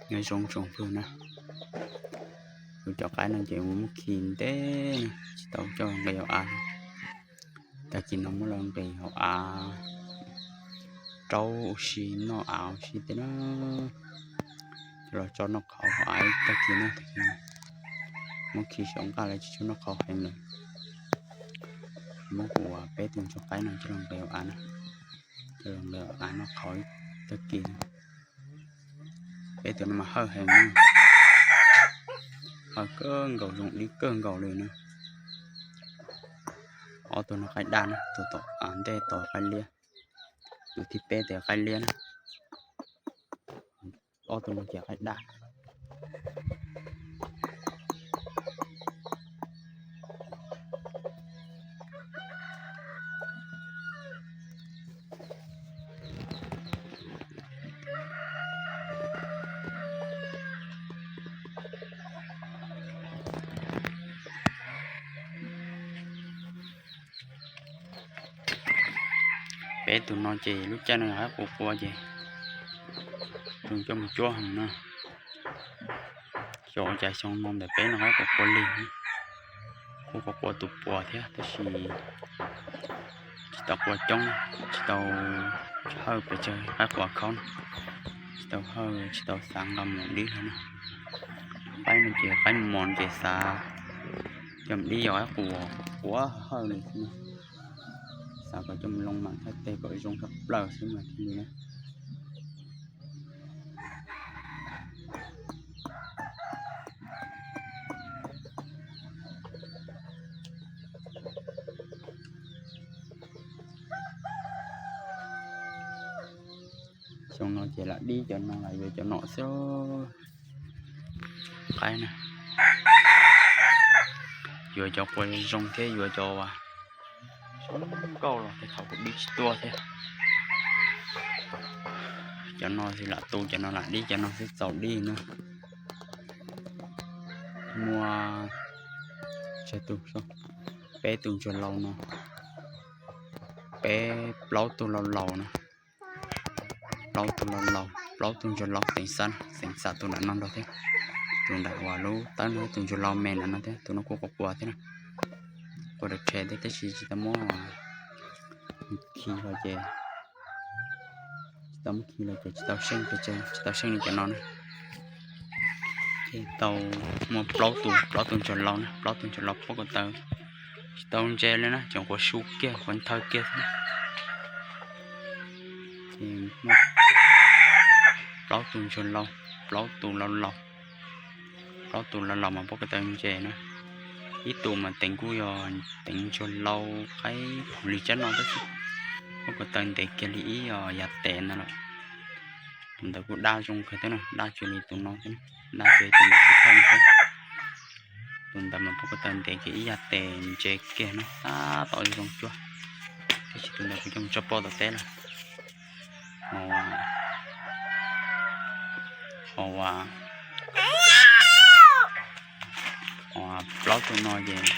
Nyob zoo tsoom phooj ywg na, kuv cov qaib no ces muab khi ntev na, tsis tau coj nqis hauv av. Tag kis no muab los nqis hauv av raub ua si, noj av ua si thiab na. Coj los tso noj qhauv hauv av ib tag kis na, tag kis muab khi saum nqaj lawv tsis tshua noj qhauv heev lawm. Muab kuv peb tus ntsuag qaib no coj los nqis hauv av na, coj los nqis hauv av noj qhauv ib tag kis. Peb tus no mas hawj heev na, hawj kawg nkaus, zoo dib kawg nkaus li na. Ob tug no qaib daj na, tus tom ntej tod qaib liab, tus thib peb tes qaib liab na. Ob tug no ces qaib daj. Peb tus no ces lub caij no yog qaib qua qua ces tus coj mus cuab heev na. Xyov ua cas xyoo no ntawm peb no qaib qua qua lig, kuj qua qua tus puas thiab tab sis tsis tau qua coob, tsis tau hawj pes tsawg qaib qua khaub na, tsis tau hawj, tsis tau xav nqa mus dib hlo na. Qaib no ces qaib mos ces xav coj mus dib, yog qaib qua qua hawj li xwb na. Xav kom coj mus loo mam thawj teg kom zoo tshaj plaws xwb mas thiaj li na. Xyoo no ces lam dib cov no, lam yuav cov nom xwb. Qaib na, yuav cov qua zoo thiab yuav cov uas zoo nkauj los tej thaum kuv dib tsis tuaj thiab. Cov no xwb lam tu, cov no lam dib, cov no xwb txaus dib na. Muaj tsawg tus, peb tus ntsuag laus no, peb plaub tug laus laus na, plaub tug laus laus, plaub tug ntsuag laus xeev xav, xeev xav tus nram no nrog thiab, tus nram uas lub tawb no, tus ntsuag laus me nram no thiab, tus no kuj qua qua thiab na, qua dawb rhe thiab tab sis tsis tau muab khi los ces, tsis tau muab khi los ces tsis tau seej pes tsawg, tsis tau seej li cov no na. Ces tau muaj plaub tus, plaub tus ntsuag laus na, plaub tus ntsuag laus pob ko taw tsis tau ntse li na, tseem quav su kiag, quav nthawj kiag xwb na. Ces muaj plaub tus ntsuag laus, plaub tus laus laus, plaub tus laus laus mas pob ko taw ntse na. Ib tus mas teev kuj yog teev ntsuag laus qaib puv lig tsab no tab sis pob ko taw ntev kiag li ib yam tes ntawd lawm. Tus ntawd kuj daj zoo kawg thiab na, daj cuag li tus no thiab, daj cuag li tus ntawd xwb thiab no thiab. Tus ntawd mas pob ko taw ntev kiag ib yam tes ntse kiag na, tab tom zoo cuag. Tab sis tus ntawd kuv coj mus tso poj tom teb lawm. Ho plaub tus no ces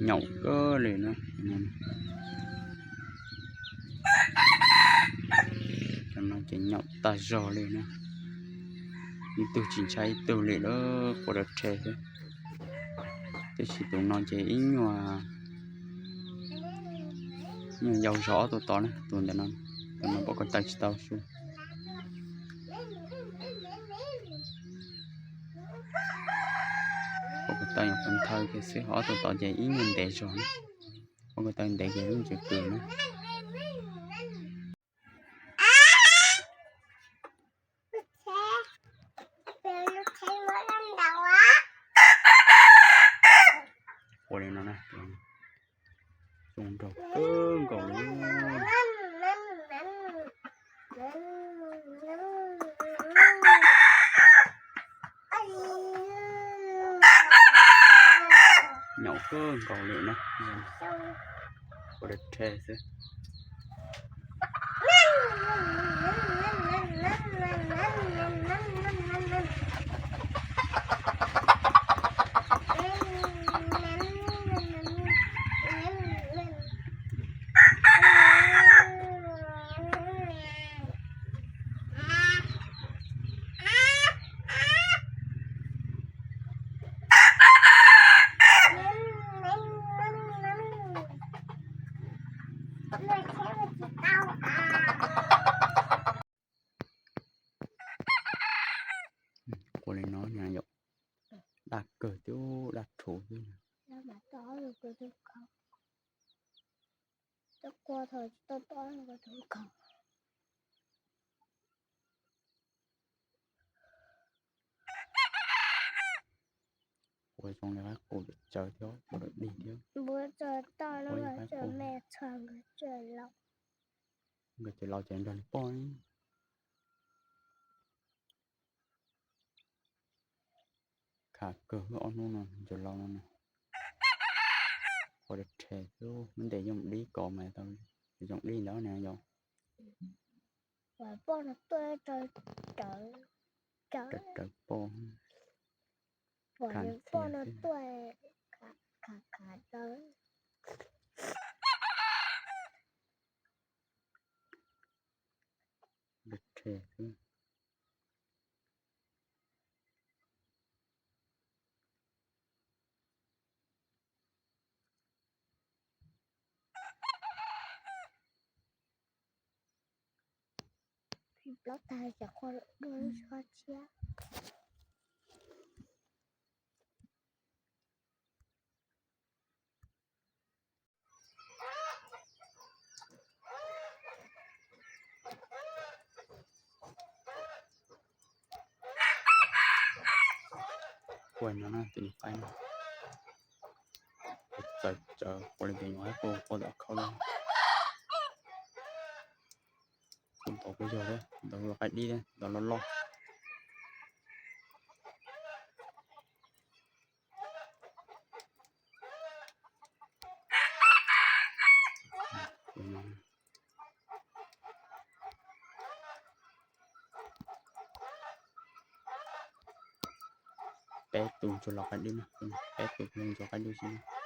Nyaum kawg li na. Cov no ces nyaum tag zog li na. Ib tug tsis ntshai ib tug li lawm, qua dawb rhe xwb. Tab sis tus no ces ib nyuag, nyuag yau zog ob tug tod na, tus ntawm no, tus no pob ko taw tsis tau su. Pob ko taw nyuam qhuav nthawj kiag xwb, ob tug tod ces ib nyuag ntev zog na. Pob ko taw ntev kiag lub ntsis kws na. Ua li no na, zoo nraug kawg nkaus li. Nyaum kawg nkaus li na. Ua dab rhe xwb. Ua li no na yom, daj kawg thiab daj rhuv xwb. Ua zoo li qaib qus tsawv thiab ua dog dig thiab. Ua li qaib qus. Nkawd cov laus ces nrog li poj. Khav kawg ob hnub no cov laus no na. Ua dab rhe xwb, muab ntes coj mus dib kom mas tau zoo dib ntawd na yom. Rawv poj. Dab rhe xwb. Plaub tag ces qhua dua lub tsho tshiab. Ua no na, tus nyuam qaib no txawv txawv ua li tias nyuam qaib qus qua tom khau li. Kuv ntov kuj yog thiab, ntov qaib dib thiab, ntov loj loj. Peb tus tsuas los qaib dib na, peb tus tsuas qaib dib xwb.